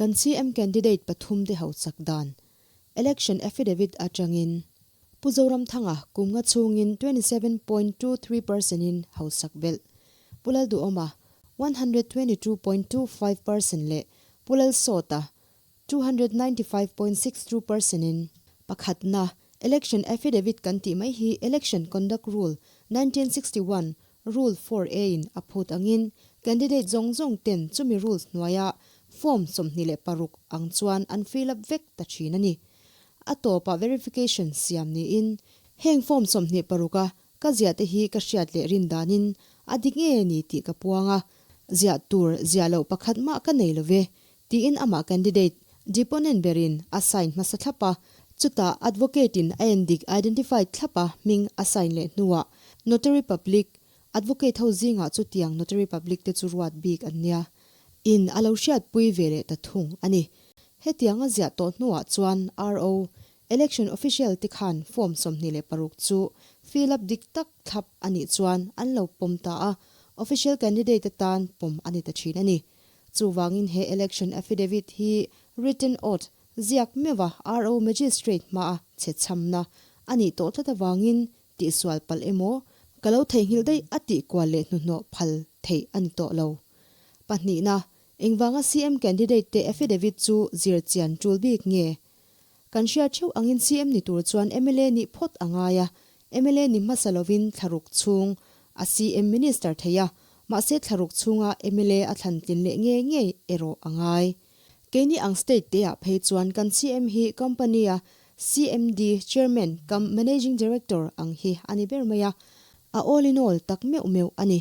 Kan CM candidate pathum te hausak dan Election affidavit atangin Pu Zoramthanga kum nga chhungin 27.23 percent in hausak belh, Pu Lalduhawma 122.25% leh Pu Lalsawta 295.62% in. Pakhatna, Election affidavit kan tih mai hi Election Conduct Rule, 1961, Rule 4A in a phut angin candidate zawng zawng ten chumi rules hnuaia form 26 ang chuan an fill up vek ta thin a ni. A tawpah verification siam niin heng form 26 a ka ziah te hi ka hriat leh rin danin a dik nge ni tih ka puang a, ziah tur ziah loh pakhat mah ka nei lo ve tiin amah candidate deponent berin a sign hmasa thlap a, chutah advocate in a endik identified thlap a hming a sign leh hnuah notary public, advocate ho zingah chutiang notary public te chu ruat bik an nia, in a lo hriatpui ve leh ta thung a ni. Hetiang a ziah tawh hnuah chuan RO, election official te khan form 26 chu fill up dik tak thlap a nih chuan an lo pawm ta a, official candidate atan pawm a ni ta thin a ni. Chuvangin he election affidavit hi written oath ziak meuha RO Magistrate hmaa che chhamna a nih tawh tlat avangin tihsual palh emaw ka lo theihnghilh daih a tih kual leh hnuhnawh phal theih a ni tawh lo. Pahnihna, engvanga CM candidate te affidavit chu zir chian tul bik nge? Kan hriat theuh angin CM ni tur chuan mla nih phawt a ngai a, mla ni hmasa lovin thlaruk chhung a CM minister thei a, mahse thlaruk chhunga mla a thlan tlin leh ngei ngei erawh a ngai. Keini ang state te ah phei chuan kan CM hi company a CMD, Chairman cum Managing Director ang hi a ni ber mai a, a all in all tak meuh meuh a ni.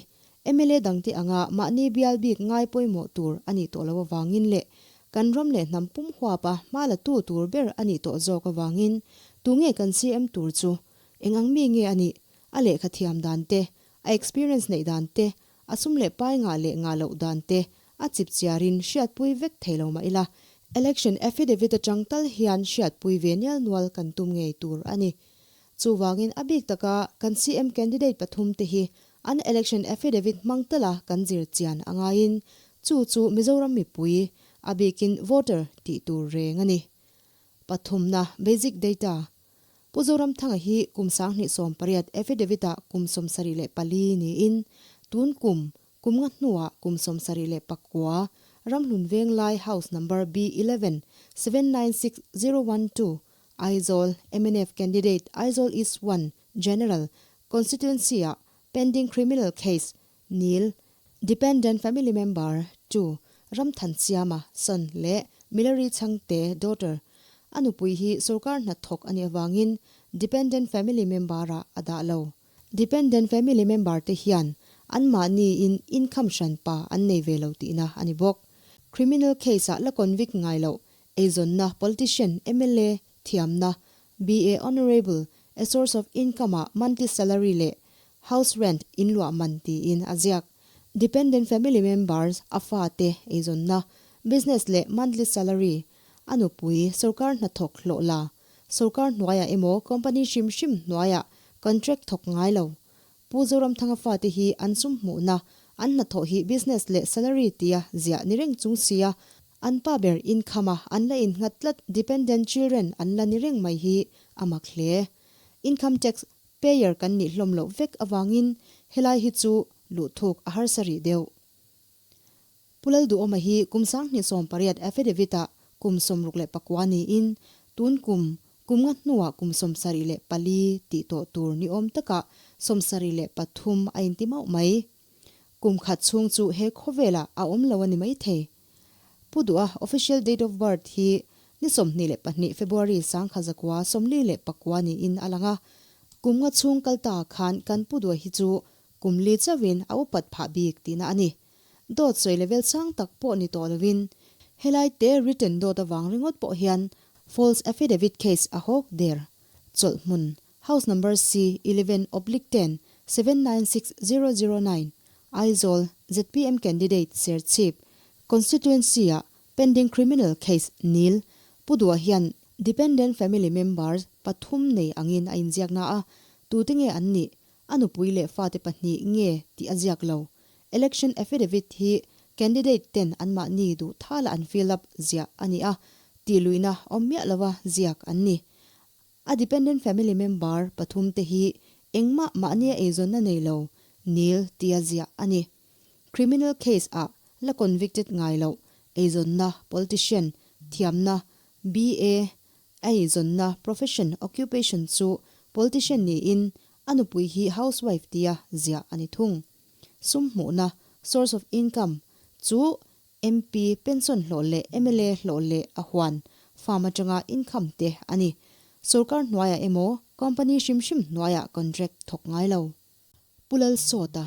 Mla dangte anga mahni bial bik ngai pawimawh tur a nih tawh loh avangin leh kan ram leh hnam pum huapa hma la tu tur ber a nih tawh zawk avangin tunge kan CM tur chu? Eng ang mi nge a nih? A lehkha thiam dan te, a experience neih dan te, a sum leh pai ngah leh ngah loh dan te a chip chiarin hriatpui vek thei lo mah ila, election affidavit atang tal hian hriatpui ve nial nual kan tum ngei tur a ni. Chuvangin a bik taka kan CM candidate pathum te hi an election affidavit hmang tala kan zir chian a ngaiin chu chu Mizoram mipui, a bikin voter tih tur reng a ni. Pathumna, Basic data, Pu Zoramthanga hi kum 2018 affidavit ah kum 74 niin tun kum, kum nga hnuah kum 79, Ramhlun Venglai House number B11, 796012, Aizawl, mnf candidate Aizawl East 1, General, Constituency ah pending criminal case, nil, dependent family member, 2, Ramthansiama, son, leh Milary Chhangte, daughter, a nupui hi sorkar hnathawk a nih avangin dependent family member ah a dah lo. Dependent family member te hian anmahni in income hranpa an nei ve lo tihna a ni bawk. Criminal case ah la convict ngai loh eizawnna politician, mla, thiamna, BA Honourable, a source of income ah monthly salary leh house rent in luah man tiin a ziak. Dependent family members a fate eizawnna, business leh monthly salary, a nupui sorkar hnathawk hlawh la, sorkar hnuaiah emaw company hrim hrim hnuaiah contract thawk ngai lo. Pu Zoramthanga fate hi an sum hmuhna, an hnathawh hi business leh salary tia ziah ni reng chung sia an pa ber income a an la innghat tlat dependent children an la ni reng mai hi a mak hle. Income tax payer kan nih hlawm loh vek avangin helai hi chu luhthuk a harsa rih deuh. Pu Lalduhawma hi kum 2018 affidavit ah kum 69 niin tun kum, kum nga hnuah kum 74 tih tawh tur ni awm takah 73 a inti mauh mai. Kum khat chhung chu he khawvelah a awm lo a ni maithei. Pu Duha official date of birth hi ni 22 February 1949 niin a lang a, kum nga chhung kal ta khan kan Pu Duha hi chu kum li chauhin a upat phah bik tihna a ni. Dawt sawi level sang tak pawh ni tawh lovin helai te written dawt avang ringawt pawh hian false affidavit case a hawk der. Chawlh hmun House number C 11/10, 796009, Aizawl, zpm candidate Serchhip Constituency ah pending criminal case nil Pu Duha hian dependent family members pathum nei angin a inziak na a, tute nge an nih? A nupui leh fate pahnih nge tih a ziak lo. Election affidavit hi candidate ten anmahni duh thala an fill up ziah a ni a, tihluihna awm miah lova ziak an ni. A dependent family member pathum te hi engmah mahnia eizawnna nei lo, nil tia ziah a ni. Criminal case ah la convicted ngai loh, eizawnna, politician, thiamna, BA, A eizawnna, profession, occupation, chu politician niin a nupui hi housewife tia ziah a ni thung. Sum hmuhna, source of income, chu MP pension hlawh leh mla hlawh leh a huan, farm atanga income te a ni. Sorkar hnuaiah emaw company hrim hrim hnuaiah contract thawk ngai lo. Pu Lalsawta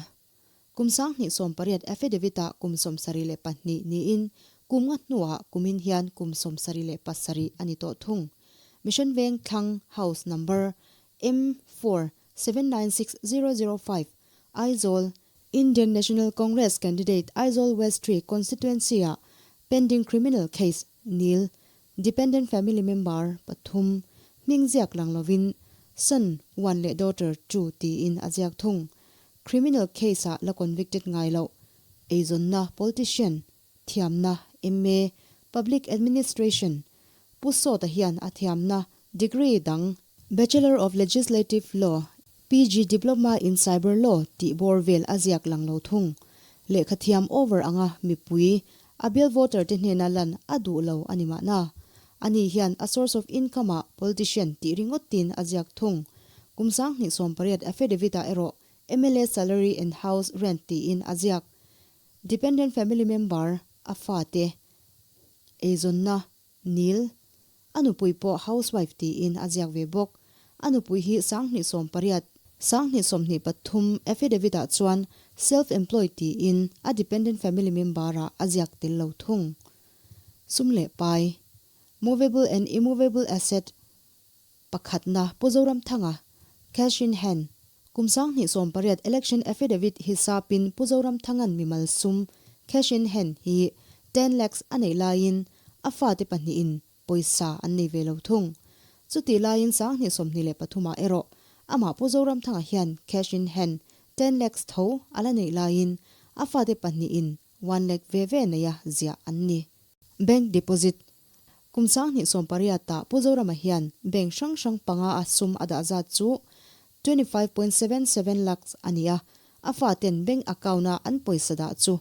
Kum 2018 affidavit-ah kum 72 niin kum nga hnuah kumin hian kum 77 a ni tawh thung. Mission Veng thlang House Number M four 796005 Aizawl Indian National Congress candidate Aizawl West 3 Constituency-ah pending criminal case nil dependent family member pathum hming ziak lang lovin son one leh daughter two tiin a ziak thung. Criminal case ah la convicted ngai loh, eizawnna, politician, thiamna, MA, Public Administration, Pu Sawta hian a thiamna degree dang, Bachelor of Legislative Law, PG Diploma in Cyber Law tih bawr vel a ziak lang lo thung. Lehkha thiam over anga mipui, a bial voter te hnena lan a duh lo a ni mahna. Ani hian a source of income ah politician tih ringawtin a ziak thung. Kum 2018 affidavit-ah erawh mla salary and house rent tiin a ziak. Dependent family member a fate eizawnna nil a nupui pawh housewife tiin a ziak ve bawk. A nupui hi 2008, 2023 affidavit-ah chuan self-employed tiin a dependent family member-ah a ziak tel lo thung. Sum leh pai, movable and immovable asset, Pakhatna, Pu Zoramthanga, Cash in hand, Kum 2018 election affidavit hisapin Pu Zoramthanga'n mimal sum, cash in hand, hi 10 lakhs a neih laiin a fate pahnihin pawisa an nei ve lo thung. Chutih laiin 2023 ah erawh amah Pu Zoramthanga hian cash in hand 10 lakhs tho a la neih laiin a fate pahnihin 1 lakh ve ve neia ziah an ni. Bank deposit, Kum 2018 ah Pu Zorama hian bank hrang hrang panga a sum a dah zat chu 25.77 lakhs a ni a, a faten bank account a an pawisa dah chu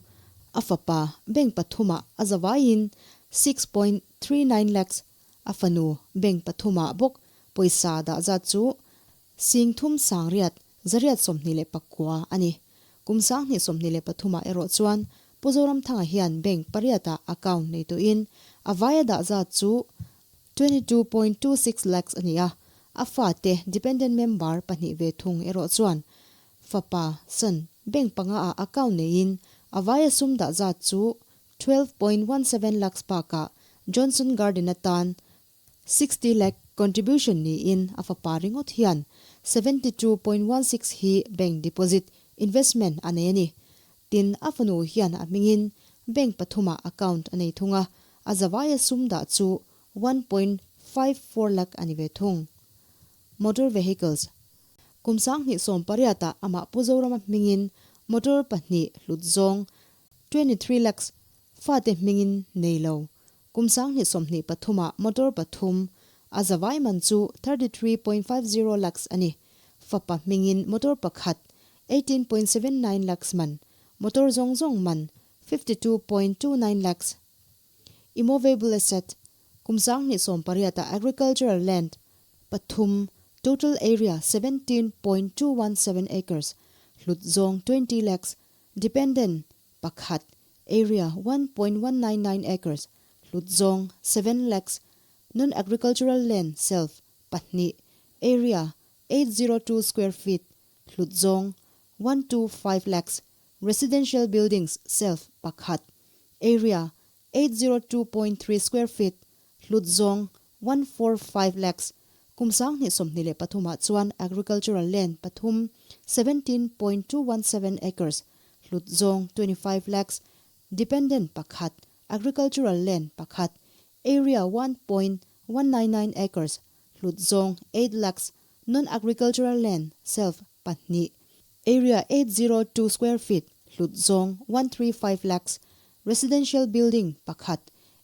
a fapa bank pathumah a zavaiin 6.39 lakhs, a fanu bank pathumah bawk pawisa dah zat chu 38 829 a ni. Kum 2023 ah erawh chuan Pu Zoramthanga hian bank pariatah account nei tawhin a vaia dah zat chu 22.26 lakhs a ni a, a fate dependent member pahnih ve thung erawh chuan fapa, son, bank panga ah account neiin a vaia sum dah zat chu 12.17 lakhs bakah Johnson Garden atan 60 lakh contribution niin a fapa ringawt hian 72.16 hi bank deposit, investment, a nei a ni. Tin, a fanu hian a hmingin bank pathumah account a nei thung a, a zavaia sum dah chu 1.54 lakh a ni ve thung. Motor vehicles, Kum 2018 ah amah Pu Zorama hmingin motor pahnih hlut zawng 23 lakhs fate hmingin nei lo. Kum 2023 ah motor pathum a zavai man chu 33.50 lakhs a ni. Fapa hmingin motor pakhat 18.79 lakhs man, motor zawng zawng man 52.29 lakhs. Immovable asset, Kum 2018 ah agricultural land pathum total area 17.217 acres hlut zawng 20 lakhs, dependent pakhat area 1.199 acres hlut zawng 7 lakhs, non-agricultural land self pahnih area 802 square feet hlut zawng 125 lakhs, residential buildings self pakhat area 802.3 square feet hlut zawng 145 lakhs, kum 2023 ah chuan agricultural land pathum 17.217 acres hlut zawng 25 lakhs, dependent pakhat agricultural land pakhat area 1.199 acres hlut zawng 8 lakhs, non-agricultural land self pahnih area 802 square feet hlut zawng 135 lakhs, Residential Building pakhat,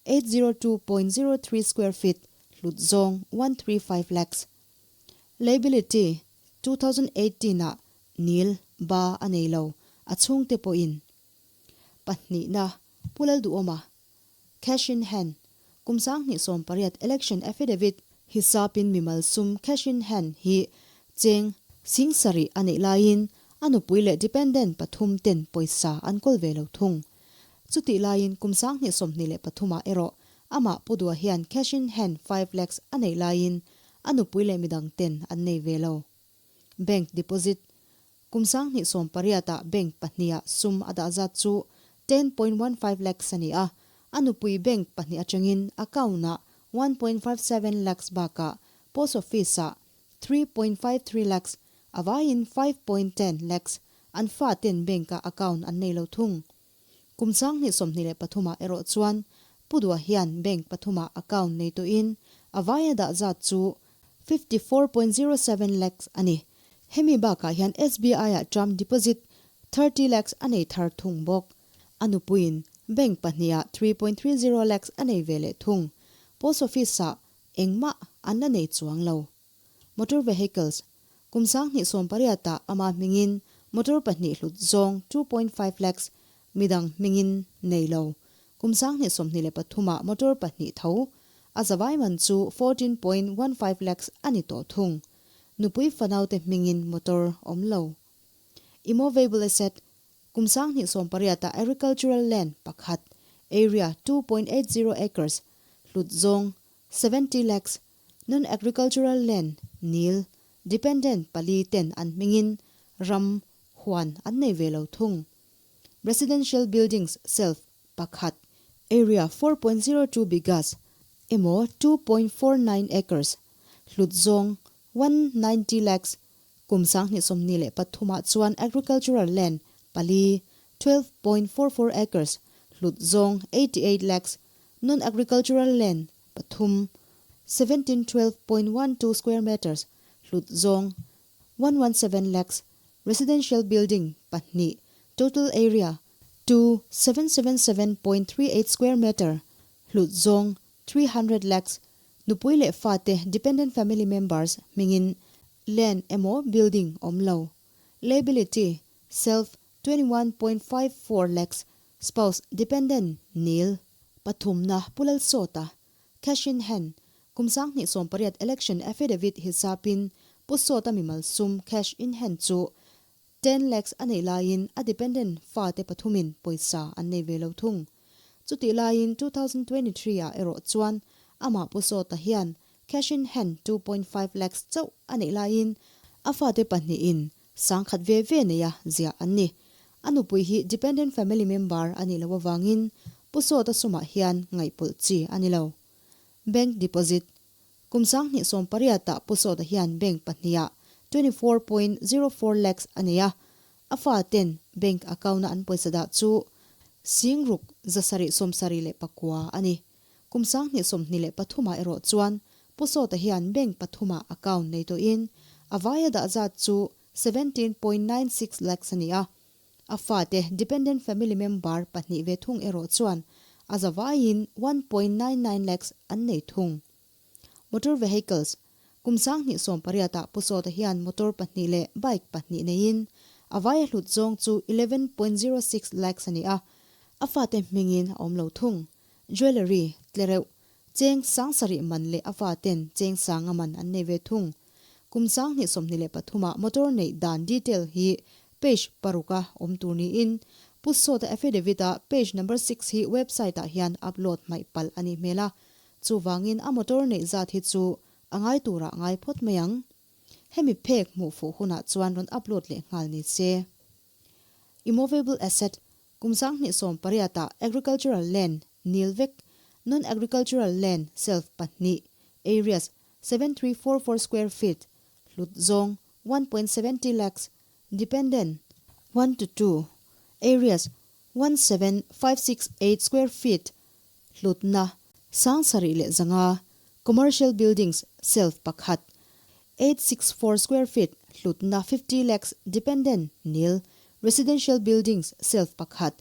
802.03 square feet, hlut zawng 135 lakhs. Liability, 2018 ah nil, ba a nei lo, a chhungte pawhin. Pahnihna, Pu Lalduhawma, Cash in hand, Kum 2018 Election Affidavit hisapin mimal sum cash in hand hi cheng 7000 a neih laiin a nupui leh dependent pathum ten pawisa an kawl ve lo thung. Chutih laiin kum 2023 ah erawh amah Pu Dua hian cash in hand 5 lakhs a neih laiin a nupui leh midang ten an nei ve lo. Bank deposit, Kum 2018 ah bank pahniha sum a dah zat chu 10.15 lakhs a ni a, a nupui bank pahnih atangin account ah 1.57 lakhs bakah post office ah 3.53 lakhs, a vaiin 5.10 lakhs an fa ten bank ah account an nei lo thung. Kum 2023 ah erawh chuan Pu Dua hian bank pathumah account nei tawhin a vaia dah zat chu 54.07 lakhs a ni. Hemi bakah hian SBI-ah term deposit 30 lakhs a nei thar thung bawk. A nupuiin bank pahniha 3.30 lakhs a nei ve leh thung. Post office-ah engmah an la nei chuang lo. Motor vehicles, Kum 2018 ah ama hmingin motor pahnih hlut zawng 2.5 lakhs midang hmingin nei lo. Kum 2023 ah motor pahnih tho a zavai man chu 14.15 lakhs a ni tawh thung. Nupui fanaute hmingin motor awm lo. Immovable asset, Kum 2018 ah agricultural land pakhat, area 2.80 acres, hlut zawng 70 lakhs, Non-agricultural land, nil, dependent pali ten an hmingin ram, huan an nei ve lo thung. Residential buildings self pakhat, area 4.02 bighas emaw 2.49 acres, hlut zawng 190 lakhs, kum 2023 ah chuan agricultural land pali, 12.44 acres, hlut zawng 88 lakhs, non-agricultural land pathum, 1712.12 square meters, hlut zawng 117 lakhs, residential building pahnih, total area 2777.38 square meter, hlut zawng 300 lakhs, nupui leh fate dependent family members hmingin land emaw building awm lo. Liability, self 21.54 lakhs, spouse dependent nil. Pathumna, Pu Lalsawta, cash in hand, kum 2018 election affidavit hisapin Pu Sawta mimal sum cash in hand chu 10 lakhs a nei laiin a dependent fate pathumin pawisa an nei ve lo thung. Chutih laiin 2023 ah erawh chuan amah Pu Sawta hian cash in hand 2.5 lakhs chauh a neih laiin a fate pahnihin 10,000 ve ve neia ziah an ni. A nupui hi dependent family member a nih loh avangin Pu Sawta sumah hian ngaihpawlh chi a ni lo. Bank deposit, Kum 2018 ah Pu Sawta hian bank pahniha 24.04 lakhs a nei a, a faten bank account-a an pawisa dah chu 6,779 a ni. Kum 2023 ah erawh chuan Pu Sawta hian bank pathumah account nei tawhin a vaia dah zat chu 17.96 lakhs a ni a. A fate dependent family member pahnih ve thung erawh chuan a zavaiin 1.99 lakhs an nei thung. Motor vehicles, Kum 2018 ah Pu Sawta hian motor pahnih leh bike pahnih neiin a vaia hlut zawng chu 11.06 lakhs a ni a, a fate hmingin a awm lo thung. Jewellery, tlereuh, cheng 7000 man leh a faten cheng 5 man an nei ve thung. Kum 2023 ah motor neih dan detail hi page paruka awm tur niin Pu Sawta affidavit ah page number 6 hi website ah hian upload hmaih palh a nih hmel a, chuvangin a motor neih zat hi chu a ngai turah ngai phawt mai ang. Hemi phek hmuh fuh hunah chuan rawn upload leh nghal ni se. Immovable asset, Kum 2018 ah agricultural land nil vek, non-agricultural land self pahnih, areas 7344 square feet, hlut zawng 1.70 lakhs, dependent 1 to 2, areas 17568 square feet, hlutna 7,500, commercial buildings self pakhat, 864 square feet, hlutna 50 lakhs, dependent nil, residential buildings self pakhat,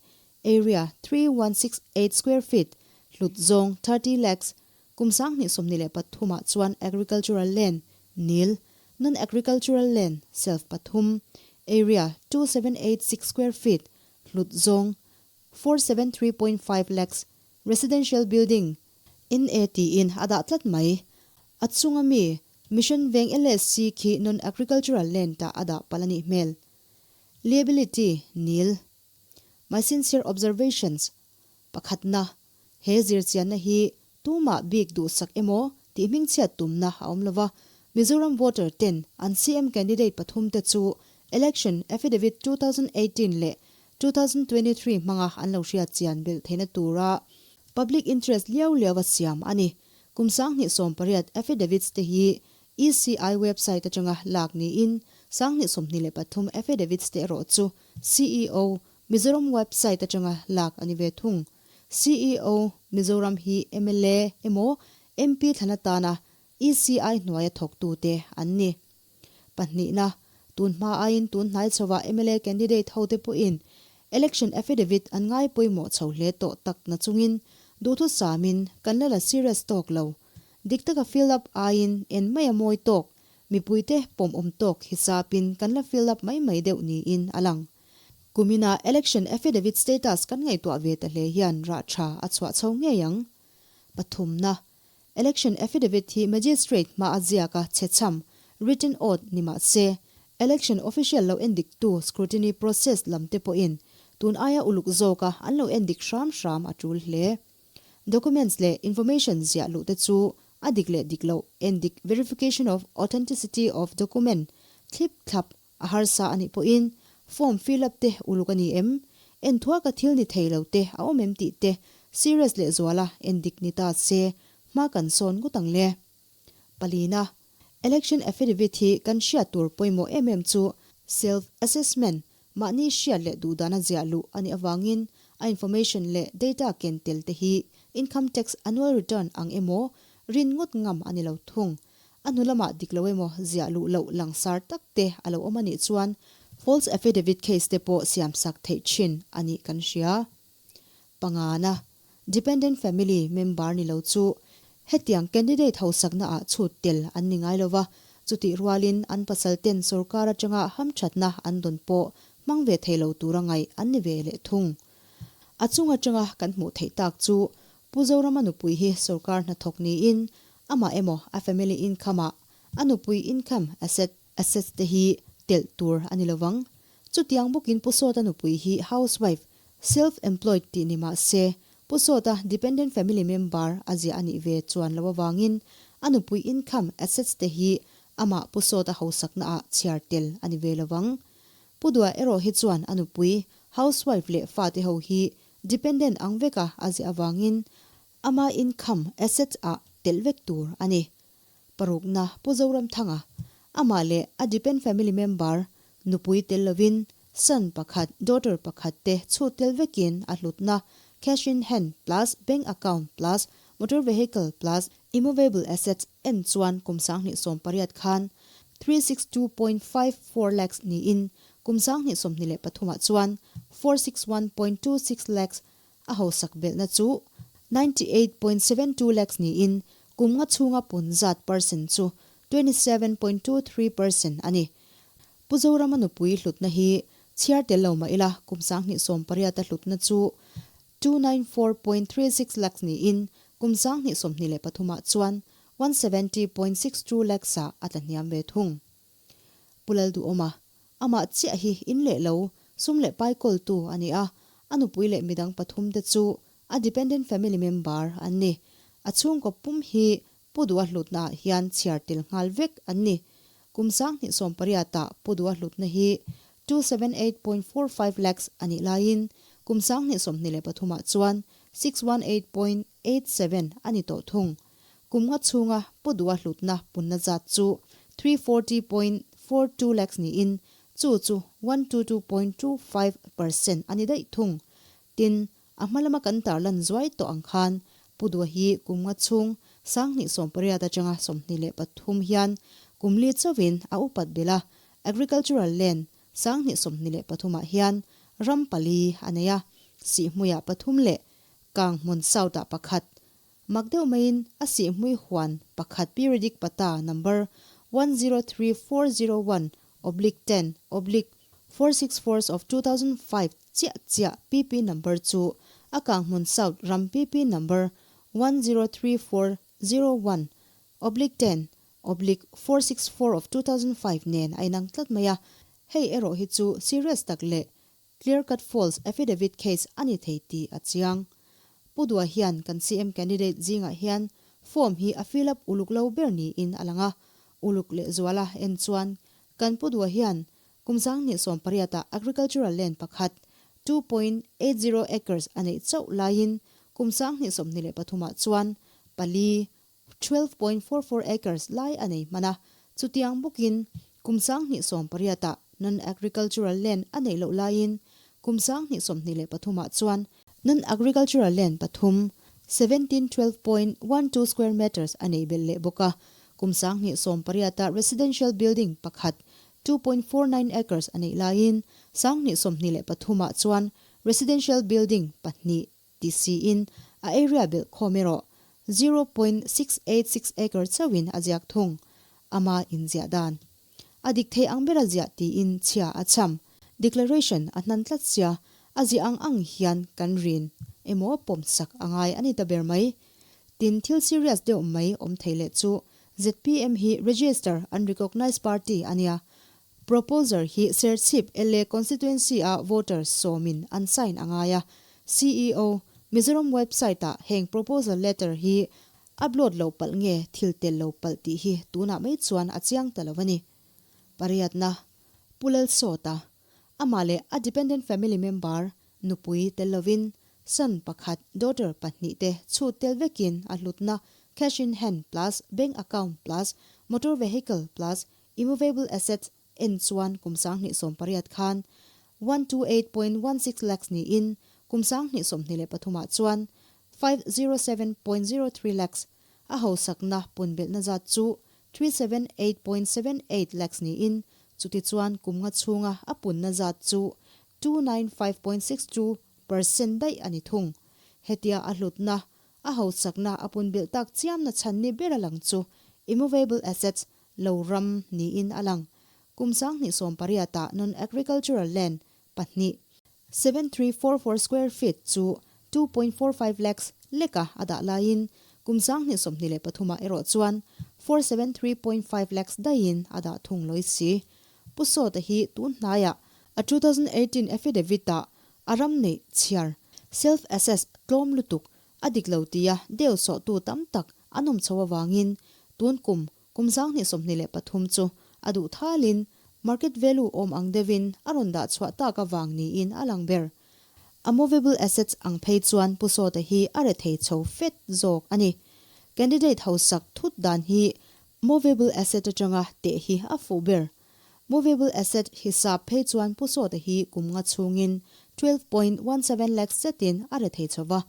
Area, 3168 square feet, hlut zawng, 30 lakhs, Kum 2023 ah chuan agricultural land, nil, non-agricultural land, self pathum, area, 2786 square feet, hlut zawng, 473.5 lakhs, residential building, in e tiin a dah tlat mai. A chunga mi, Mission Veng LSC khi non-agricultural land ah a dah palh a nih hmel. Liability, nil. My sincere observations, Pakhatna, he zirchianna hi tumah bik duhsak emaw tih hmingchhiat tumna a awm lova, Mizoram voter ten an CM candidate pathum te chu Election Affidavit 2018 leh 2023 hmanga an lo hriatchian belh theihna tura public interest liau liau a siam a ni. Kum 2018 affidavits te hi ECI website atanga lak niin 2023 affidavits te erawh chu CEO Mizoram website atanga lak a ni ve thung. CEO Mizoram hi mla emaw MP thlan atana ECI hnuaia thawktute an ni. Pahnihna, tun hma aiin tun hnai chhovah mla candidate hote pawhin election affidavit an ngai pawimawh chho hle tawh tak na chungin duhthusamin kan la la serious tawk lo. Dik taka fill up aiin en mai a mawi tawk, mipuite pawmawm tawk hisapin kan la fill up mai mai deuh niin a lang. Kumina election affidavit status kan ngaihtuah ve ta hle hian rah tha a chhuah chho ngei ang. Pathumna, Election affidavit hi magistrate hma a ziak a chhechham, written oath, ni mah se, election official lo endiktu scrutiny process lam te pawhin tun aia uluk zawka an lo endik hram hram a tul hle. Documents leh information ziah luh te chu a dik leh dik loh endik verification of authenticity of document thlip thlap A harsa a nih pawhin form fill up te uluk a ni em? En thuaka thil ni thei lo te a awm em tih te serious leh zuala en dik ni ta se hma kan sawn ngawt ang le. Palina, Election affidavit hi kan hriat tur pawimawh em em chu self assessment mahni hriat leh duhdana ziah luh a nih avangin a information leh data ken tel te hi income tax annual return ang emaw rin ngawt ngam a ni lo thung. A hnu lamah dik lo emaw ziah luh loh langsar tak te a lo awm a nih chuan false affidavit case te pawh siamsak theih thin a nih kan hria. Pangana, Dependent family member ni lo chu hetiang candidate hausakna ah chhut tel an ni ngai lova, chutih rualin an pasal ten sorkar atanga hamthatna an dawn pawh hmang ve thei lo tura ngaih an ni ve leh thung. A chung atanga kan hmuh theih tak chu Pu Zorama nupui hi sorkar hnathawk niin Amah emaw a family income ah a nupui income asset, assets te hi telh tur a ni lovang. Chutiang bawkin Pu Sawta nupui hi housewife, self employed tih ni mah se, Pu Sawta dependent family member a ziah a nih ve chuan lo avangin a nupui income, assets te hi amah Pu Sawta hausakna ah chhiar tel a ni ve lovang. Pu Dua erawh hi chuan a nupui housewife leh fate ho hi dependent ang veka a ziah avangin Ama income, assets, ah telh vek tur a ni. Parukna, Pu Zoramthanga, amah leh a depend family member, nupui tel lovin, son pakhat, daughter pakhat te chhut tel vekin a hlutna, cash in hand plus bank account plus motor vehicle plus immovable assets en chuan kum 2018 khan 362.54 lakhs niin kum 2023 ah chuan 461.26 lakhs A hausak belhna chu 98.72 lakhs niin kum nga chhunga pun zat percent chu 27.23% a ni. Pu Zorama nupui hlutna hi chhiar tel lo mah ila kum 2018 a hlutna chu 294.36 lakhs niin kum 2023 ah chuan 170.62 lakhs ah a tla hniam ve thung. Pu Lalduhawma, amah chiah hi in leh lo, sum leh pai kawltu a ni a, a nupui leh midang pathum te chu a dependent family member an ni. A chhungkaw pum hi Pu Duha hlutna ah hian chhiar tel nghal vek an ni. Kum 2018 ah Pu Duha hlutna hi 278.45 lakhs a nih laiin kum 2023 ah chuan 618.87 a ni tawh thung. Kum nga chhunga Pu Duha hlutna punna zat chu 340.42 lakhs niin chu chu 122.25% a ni daih thung. Tin, a hma lama kan tarlan zuai tawh ang khan Pu Duha hi kum nga chhung 2018 atanga 23 hian kum li chauhin a upat belh a, Agricultural Land 2023 ah hian ram pali a nei a. Sihhmuiah pathum leh Kanghmun South-ah pakhat. Mak deuh maiin a sihhmui huan pakhat periodic patta number 103401/10/464 of 2005 chiah chiah PP number chu a Kanghmun South ram PP number 103401/10/464 of 2005 nen a inang tlat mai a, hei erawh hi chu serious tak leh Clear cut false affidavit case a ni thei tih a chiang. Pu Dua hian kan CM candidate zingah hian form hi a fill up uluk lo ber niin a lang a, uluk lehzuala en chuan kan Pu Dua hian kum 2018 ah agricultural land pakhat 2.80 acres a neih chauh laiin kum 2023 ah chuan pali 12.44 acres lai a nei hman a, chutiang bawkin kum 2018 ah non-agricultural land a neih loh laiin kum 2023 ah chuan non-agricultural land pathum 1712.12 square metres a nei belh leh bawk a, kum 2018 ah residential building pakhat 2.49 acres a neih laiin 2023 ah chuan residential building pahnih ti siin a area belh khawm erawh 0.686 acre chauhin a ziak thung. Ama inziah dan. A dik thei ang bera ziah tiin chhia a cham. Declaration a hnan tlat sia, a ziah ang ang hian kan rin emaw pawm sak a ngai a ni ta ber mai. Tin, thil serious deuh mai awm thei leh chu zpm hi register an recognise party a nia. Proposer hi Serchhip LA Constituency a voters sawmin an sign a ngai a, CEO, Mizoram website ah heng proposal letter hi upload loh palh nge thil tel lo palh tih hi tunah mai chuan a chiang ta lo a ni. Pariatna, Pu Lalsawta, amah leh a dependent family member, nupui tel lovin, son pakhat, daughter pahnih te chhut tel vekin a hlutna cash in hand plus bank account plus motor vehicle plus Immovable assets en chuan kum 2018 khan 128.16 lakhs niin kum 2023 ah chuan 507.03 lakhs, a hausakna punbelhna zat chu 378.78 lakhs niin chuti chuan kum nga chhunga a punna zat chu 295.62 percent daih a ni thung. Hetia a hlutna, a hausakna a punbelh tak chiamna chhan ni ber a lang chu immovable assets lo ram niin a lang. Kum 2018 ah non-agricultural land pahnih, 7344 square feet chu 2.45 lakhs leka a dah laiin kum 2023 ah erawh chuan 473.5 lakhs daihin a dah thung lawi si. Pu Sawta hi tun hnaiah a 2018 affidavit ah a ram neih chhiar, self-assessed, tlawm lutuk a dik lo tia deu sawhtu tam tak an awm chho avangin tun kum Kum 2023 chu a duh thalin market value awm ang deuhin a rawn dah chhuah tak avang niin a lang ber. A movable assets ang phei chuan Pu Sawta hi a rethei chho fet zawk a ni. Candidate hausak thut dan hi movable asset atanga teh hi a fuh ber. Movable asset hisap phei chuan Pu Sawta hi kum nga chhungin 12.17 lakhs zetin a rethei chho va,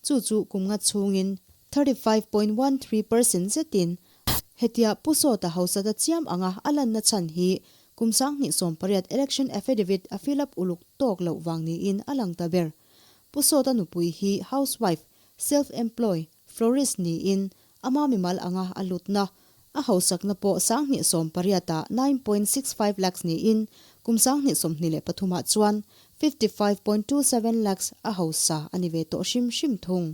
chu chu kum nga chhungin 35.13% zetin hetia Pu Sawta hausa ta chiam anga a lanna chhan hi kum 2018 election affidavit a fill up uluk tawk loh vang niin a lang ta ber. Pu Sawta nupui hi housewife, self-employed, florist niin ama mimal anga a lutna a hausakna pawh 2018 ah 9.65 lakhs niin kum 2023 ah chuan 55.27 lakhs a hausa a ni ve tawh hrim hrim thung.